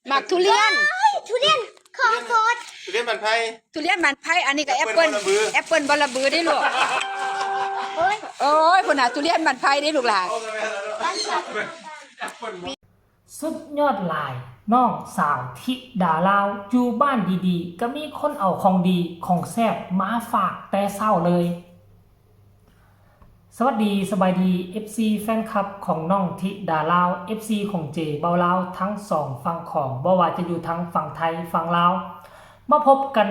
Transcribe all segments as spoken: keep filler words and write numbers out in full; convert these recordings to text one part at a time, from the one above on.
หมากทุเรียน ทุเรียนขอโทษ ทุเรียนบ้านไผ่ ทุเรียนบ้านไผ่ อันนี้ก็แอปเปิ้ล แอปเปิ้ลบอระบือ แอปเปิ้ลบอระบือได้ลูก โอ้ย โอ้ย พุ่นน่ะ ทุเรียนบ้านไผ่ได้ลูกหล่ะ เอากันไปแล้วเนาะ แอปเปิ้ลบอ สุดยอดหลาย น้องสาวธิดาลาว อยู่บ้านดีๆ ก็มีคนเอาของดีของแซ่บมาฝากแต่เช้าเลย สวัสดี สบายดี เอฟซี แฟนคลับของน้องธิดาลาว เอฟซี ของเจเบาลาว ทั้งสองฝั่งของ บ่ว่าจะอยู่ทางฝั่งไทยฝั่งลาว มาพบกัน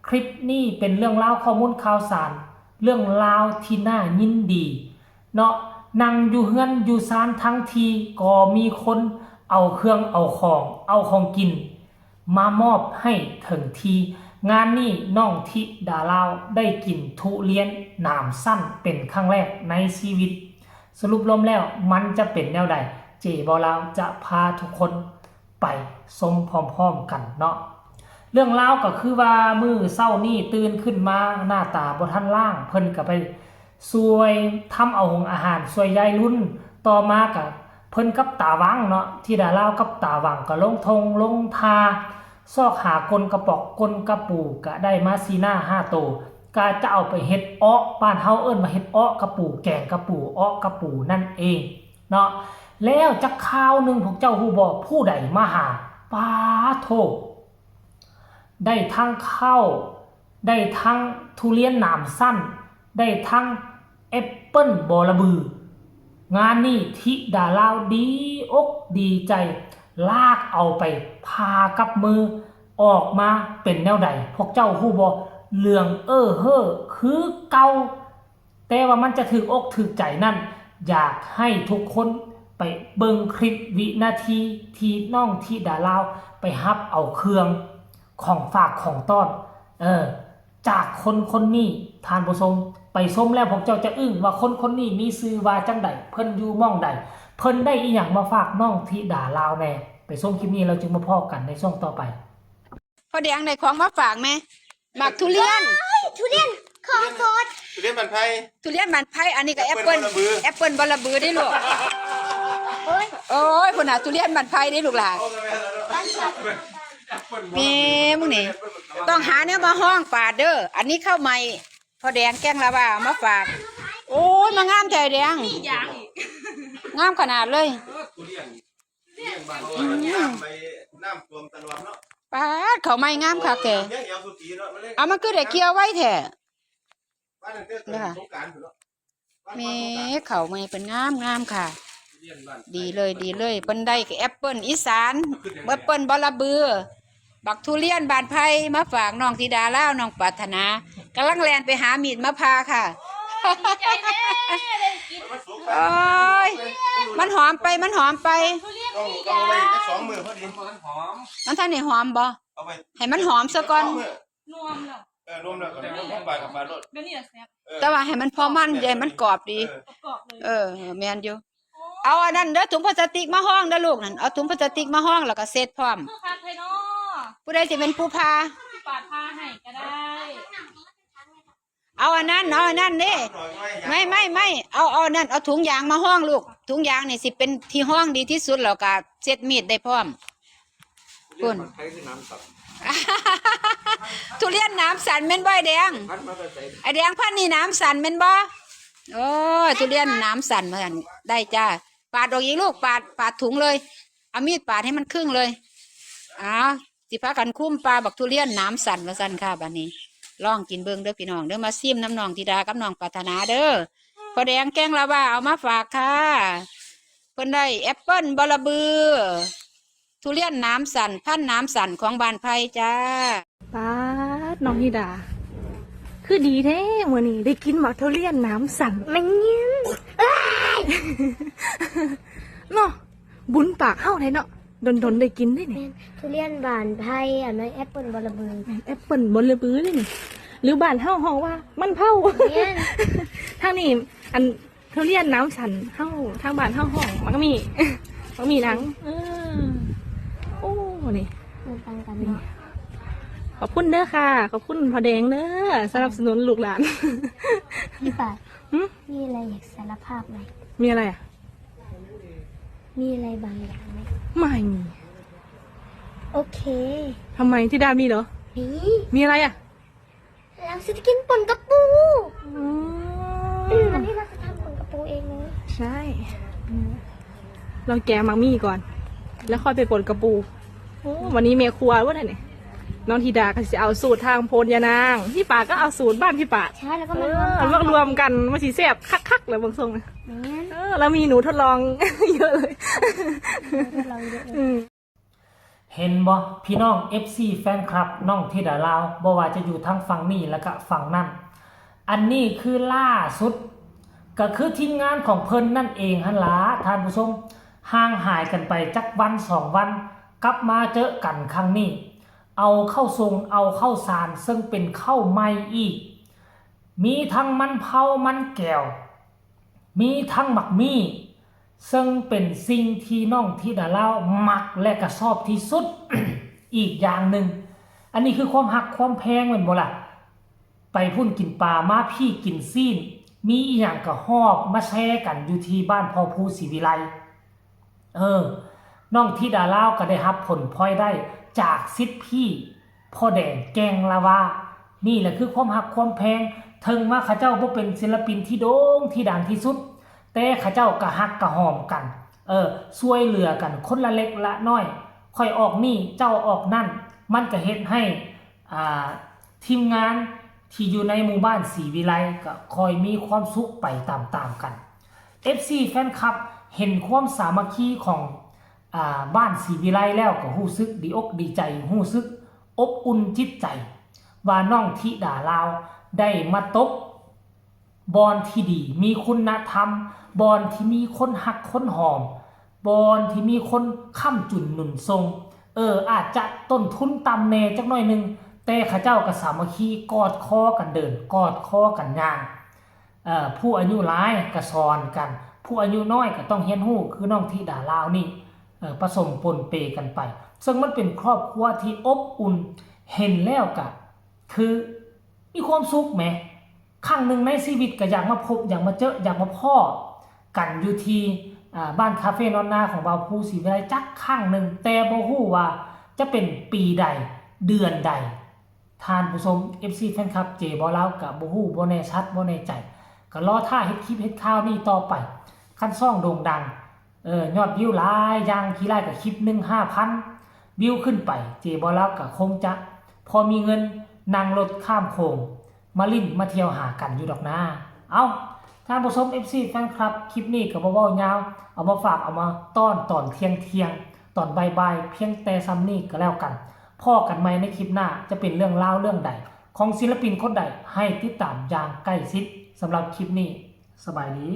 คลิปนี้เป็นเรื่องราวข้อมูลข่าวสาร เรื่องราวที่น่ายินดี เนาะ นั่งอยู่เฮือนอยู่ซานทั้งทีก็มีคนเอาเครื่องเอาของ เอาของกิน มามอบให้ถึงที่ งานนี้น้องธิดาลาวได้กินทุเรียนหนามสั้นเป็นครั้งแรกในชีวิต สรุปรวมแล้วมันจะเป็นแนวใด เจเบาลาวจะพาทุกคนไปชมพร้อมๆกันเนาะ เรื่องราวก็คือว่ามื้อเช้านี้ตื่นขึ้นมาหน้าตาบ่ทันล้าง เพิ่นก็ไป ช่วยทำเอาหงอาหารช่วยยายรุ่น ต่อมาก็เพิ่นกับตาหวังเนาะ ธิดาลาวกับตาหวังก็ลงท่งลงท่า ซอกหาก้นกระป๋องก้นกระปูก็ได้มาสี่หน้าห้าโต ก็จะเอาไปเฮ็ดเอ๊าะ บ้านเฮาเอิ้นว่าเฮ็ดเอ๊าะกระปู แกงกระปู เอ๊าะกระปูนั่นเองเนาะ แล้วจักคราวหนึ่งพวกเจ้าฮู้บ่ ผู้ใดมาหา ป๊าโธ่ ได้ทั้งข้าว ได้ทั้งทุเรียนหนามสั้น ได้ทั้งแอปเปิ้ลบอระบือ งานนี้ธิดาลาวดีอกดีใจ ลากเอาไปผ่ากับมือ ออกมาเป็นแนวใด พวกเจ้าฮู้บ่ เหลืองเอ้อเฮ้อคือเก่า แต่ว่ามันจะถูกอกถูกใจนั่น อยากให้ทุกคนไปเบิ่งคลิปวินาทีที่น้องธิดาลาวไปฮับเอาเครื่องของฝากของต้อน เออ จากคนคนนี้ ท่านผู้ชม ไปชมแล้วพวกเจ้าจะอึ้งว่าคนคนนี้มีชื่อว่าจั่งใด เพิ่นอยู่หม่องใด เพิ่นได้อีหยังมาฝากน้องธิดาลาวแน่ ไปชมคลิปนี้แล้วจึงมาพ้อกันในช่วงต่อไป พ่อแดงได้ของมาฝากแม่ หมากทุเรียน ทุเรียนขอโทษ ทุเรียนบ้านไผ่ ทุเรียนบ้านไผ่ อันนี้ก็แอปเปิ้ล แอปเปิ้ลบอระบือ แอปเปิ้ลบอระบือได้ลูก โอ้ย โอ้ย พุ่นน่ะ ทุเรียนบ้านไผ่ได้ลูกหล่ะ เอากันไปแล้วเนาะ แม่มึงนี่ ต้องหาแนวมาฮ้องปาดเด้อ อันนี้ข้าวใหม่ พ่อแดงแกงละว่าเอามาฝาก โอ้ย มางามแท้แดง งามขนาดเลย ทุเรียน เลี้ยงบ้าน อืม น้ำไป น้ำท่วมตลอดเนาะ ป๊าด เขาไม่งามคักแท้ เลี้ยงแอลสุจีเนาะ มันเลย เอามันคือได้เกี่ยวไว้แท้ บ้านนั้นเกิด นะคะ สงกรานต์พุ่นเนาะ บ้าน แม่ บ้านสงกรานต์ เขาไม่เป็นงามงามค่ะ เลี้ยงบ้าน ดีเลย ดีเลย เพิ่นได้แอปเปิ้ลอีสาน แอปเปิ้ลบอระบือ บักทุเรียนบ้านไผ่มาฝากน้องธิดาลาว น้องปรารถนา กำลังแล่นไปหามีดมาผ่าค่ะ โอ้ย ดีใจเด้ ได้กิน โอ้ย มันหอมไป มันหอมไป ทุเรียน ต้อง มี ต้องเอาไว้ ยา จักสองมื้อพอดี มันทันได้หอมบ่ เอาไว้ ให้มันหอมซะก่อน สองมื้อ นวมแล้ว เออ นวมแล้วก็เอาไปกับมาโลด แบบนี้แหละแซ่บ เออ แต่ว่าให้มันพอมัน อย่าให้มันกรอบดี เออ กรอบๆเลย เออ แม่นอยู่ เอาอันนั้นเด้อ ถุงพลาสติกมาฮ้องเด้อลูกนั่น เอาถุงพลาสติกมาฮ้องแล้วก็เช็ดพร้อม คือคักแท้เนาะ ผู้ใดสิเป็นผู้ผ่า ปาดผ่าให้ก็ได้ เอาอันนั้น เอาอันนั้นเด้ ไม่ ไม่ ไม่ เอา เอาอันนั้น เอาถุงยางมาฮ้องลูก ถุงยางนี่สิเป็นที่ฮ้องดีที่สุด แล้วก็เช็ดมีดได้พร้อม ทุเรียนบ้านไผ่คือหนามสั้น ทุเรียนหนามสั้นแม่นบ่ไอ้แดง พันธุ์มาแต่ไส ไอ้แดงพันธุ์นี่หนามสั้นแม่นบ่ โอ้ย ทุเรียนหนามสั้นมาซั่น ได้จ้า ปาดออกอีกลูก ปาด ปาดถุงเลย เอามีดปาดให้มันครึ่งเลย อ้าว สิพากันคุ้มปาบักทุเรียนหนามสั้นว่าซั่นค่ะ บัดนี้ ลองกินเบิ่งเด้อพี่น้องเด้อ มาซิมน้ำน้องธิดากับน้องปรารถนาเด้อ พ่อแดงแกงละว่าเอามาฝากค่ะ เพิ่นได้แอปเปิ้ลบอระบือ ทุเรียนหนามสั้น พันธุ์หนามสั้นของบ้านไผ่จ้า ป๊าด น้องธิดา คือดีแท้มื้อนี้ได้กินหมากทุเรียนหนามสั้น แม่น เนาะ บุญปากเฮาแท้เนาะ ดนๆ ได้กินเด้นี่ แม่น ทุเรียนบ้านไผ่ อันนั้นแอปเปิ้ลบอระบือ แม่น แอปเปิ้ลบอระบือเด้นี่ หรือบ้านเฮาฮ้องว่ามันเผา แม่น ทางนี้ อัน ทุเรียนหนามสั้นเฮา ทางบ้านเฮาฮ้องหมากมี หมากมีหนัง เออ โอ้ นี่ มันต่างกันเนาะ ขอบคุณเด้อค่ะ ขอบคุณพ่อแดงเด้อ สนับสนุนลูกหลาน พี่ปาด หึ มีอะไรอยากสารภาพไหม มีอะไรอะ มีอะไรบางอย่างไหม ไม่มี โอเค ทำไมธิดามีเหรอ นี่ มีอะไรอ่ะ เราจะกินป่นกระปู อื อืม ม วันนี้เราจะทำป่นกระปูเองนะ ใช่อืมเราแกะหมากมี่ก่อน แล้วค่อยไปป่นกระปูโอ้วันนี้แม่ครัววะเนี่ยน้องธิดาก็จะเอาสูตรทางโพนยานาง พี่ป๋าก็เอาสูตรบ้านพี่ป๋า ใช่แล้วก็ เอ มารวม อ กัน มารวมกันมาสีแซ่บคักๆเลยบางทรงนะ อย่างเงี้ย เออแล้วมีหนูทดลอง เยอะเลย ทดลองเยอะเลย อืม เห็นบ่พี่น้อง เอฟซี แฟนคลับน้องธิดาลาวบ่ว่าจะอยู่ทั้งฝั่งนี้และก็ฝั่งนั้น อันนี้คือล่าสุด ก็คือทีมงานของเพิ่นนั่นเองหั่นล่ะท่านผู้ชม ห่างหายกันไปจักวันสองวัน กลับมาเจอกันครั้งนี้ เอาข้าวซงเอาข้าวสารซึ่งเป็นข้าวใหม่อีก มีทั้งมันเผามันแก้ว มีทั้งหมากมี่ซึ่งเป็นสิ่งที่น้องธิดาลาวมักและก็ชอบที่สุด อีกอย่างหนึ่ง อันนี้คือความฮักความแพงแม่นบ่ล่ะ ไปพุ้นกินปลามาพี้กินซี้น มีอีหยังก็หอบมาแชร์กันอยู่ที่บ้านพ่อภูศรีวิไล เออ น้องธิดาลาวก็ได้รับผลพลอยได้จากสิทธิ์พี่พ่อแดงแก่งละว่า นี่แหละคือความฮักความแพง ถึงว่าเขาเจ้าบ่เป็นศิลปินที่โด่งที่ดังที่สุด แต่เขาเจ้าก็ฮักก็หอมกัน เออ ช่วยเหลือกันคนละเล็กละน้อย ข้อยออกนี่เจ้าออกนั่น มันก็เฮ็ดให้ อ่า ทีมงานที่อยู่ในหมู่บ้านศรีวิไลก็ค่อยมีความสุขไปตามๆกัน เอฟซี แฟนคลับเห็นความสามัคคีของ อ่า บ้านศรีวิไลแล้วก็รู้สึกดีอกดีใจ รู้สึกอบอุ่นจิตใจ ว่าน้องธิดาลาวได้มาตก บอนที่ดี มีคุณธรรม บอนที่มีคนฮักคนหอม บอนที่มีคนค้ำจุนหนุนส่ง เออ อาจจะต้นทุนต่ำแน่จักหน่อยหนึ่ง แต่เขาเจ้าก็สามัคคีกอดคอกันเดิน กอดคอกันย่าง เอ่อ ผู้อายุหลายก็สอนกัน ผู้อายุน้อยก็ต้องเรียนรู้ คือน้องธิดาลาวนี่ เอ่อ ผสมปนเปกันไป ซึ่งมันเป็นครอบครัวที่อบอุ่น เห็นแล้วก็คือมีความสุขแหม ครั้งหนึ่งในชีวิตก็อยากมาพบ อยากมาเจอ อยากมาพ้อกันอยู่ที่ อ่า บ้านคาเฟ่นอนนาของบ่าวภูศรีวิไลจักครั้งหนึ่ง แต่บ่ฮู้ว่าจะเป็นปีใด เดือนใด ท่านผู้ชม เอฟซี แฟนคลับ เจ บ่าวลาวก็บ่ฮู้ บ่แน่ชัด บ่แน่ใจ ก็รอท่าเฮ็ดคลิปเฮ็ดข่าวนี่ต่อไป คันซ่องโด่งดัง เออ ยอดวิวหลาย อย่างขี้ร้ายก็คลิปหนึ่งห้าพันวิวขึ้นไป เจ บ่าวลาวก็คงจะพอมีเงินนั่งรถข้ามโขงมาลิ้นมาเที่ยวหากันอยู่ดอกนา เอ้า ท่านผู้ชม เอฟซี แฟนคลับ คลิปนี้ก็บ่เว้ายาว เอามาฝาก เอามาต้อนตอนเที่ยงเที่ยงๆ ตอนบ่ายๆ เพียงแต่ส่ำนี้ก็แล้วกัน พ้อกันใหม่ในคลิปหน้า จะเป็นเรื่องราวเรื่องใด ของศิลปินคนใด ให้ติดตามอย่างใกล้ชิด สำหรับคลิปนี้ สบายดี